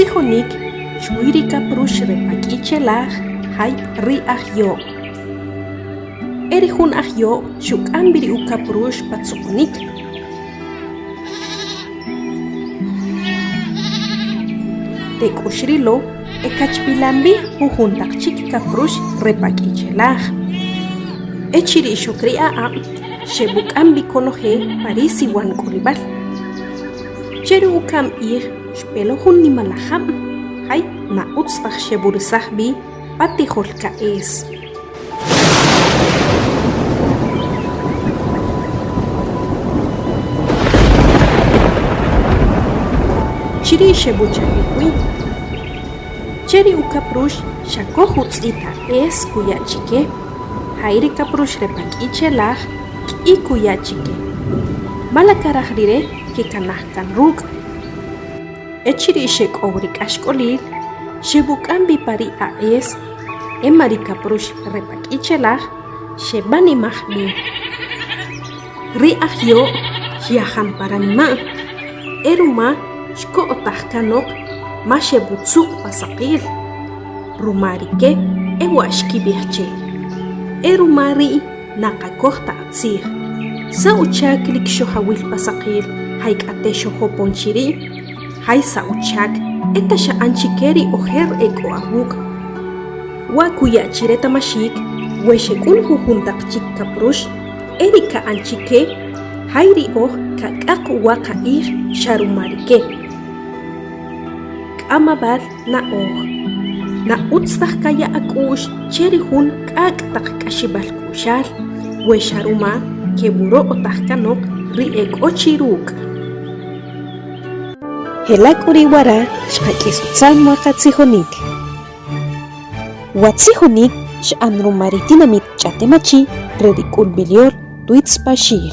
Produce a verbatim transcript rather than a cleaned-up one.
Tzijonik chwi ri kaprux re pa k'i chelaj, jay ri aj yo'b'. E ri jun aj yo'b' xuk'am b'i ri ukaprux pa tzuqunik. Tek'u xrilo, e kachpilan b'i jujun taq chik kaprux re pa k'i chelaj. Echiri' xok ri aq'ab', xeb'uk'am b'i konoje pa ri siwan k'ulib'al. Che ri uka'm q'ij xpe lo jun nimalaj jab', jay na utz taj xeb'urisaj b'i pa tijol ka'es. Chiri' xeb'uchajij wi. Che ri ukaprux xa koj utz'it a'es kuya chike, jay ri kaprux re pa k'i chelaj k'i kuya chike, ma la karaj rire kekanaj kan ruk'. Echiri' xek'ow ri k'axk'olil, xeb'uk'am b'i pa ri a'es, e ma ri kaprux re pa k'i chelaj xeb'animaj b'i. Ri aj yo'b' xyajan pa ranima', e ruma xko'taj kanoq ma xeb'utzuq pa saqil. Ruma rike e wa' xkib'ij che, e ruma ri' na qakoj ta atzij. ¿Sa' uchak lik xojawil pa saqil, jay k'ate xojopon chiri'? ¿Jay sa' uchak e ta xa'an chike ri ojer e k'o awuk'? Wa' kuya chi reta'maxik we xek'un jujun taq chik kaprux, e ri ka'an chike jay ri'oj kak'aq uwa qa'ij xa ruma rike. K'amab'al na'oj. Na utz taj kaya ak'u'x che ri jun k'ak' taq k'axib'al k'u'xal we xa ruma keb'uro'otaj kanoq ri e k'o chi ruk'. Jela' k'u ri' wara xqak'is utza'm wa qatzijonik. Wa tzijonik x'an ruma ri tinamit Ch'a'tem Achi re ri K'ulb'il Yol Twitz Paxil.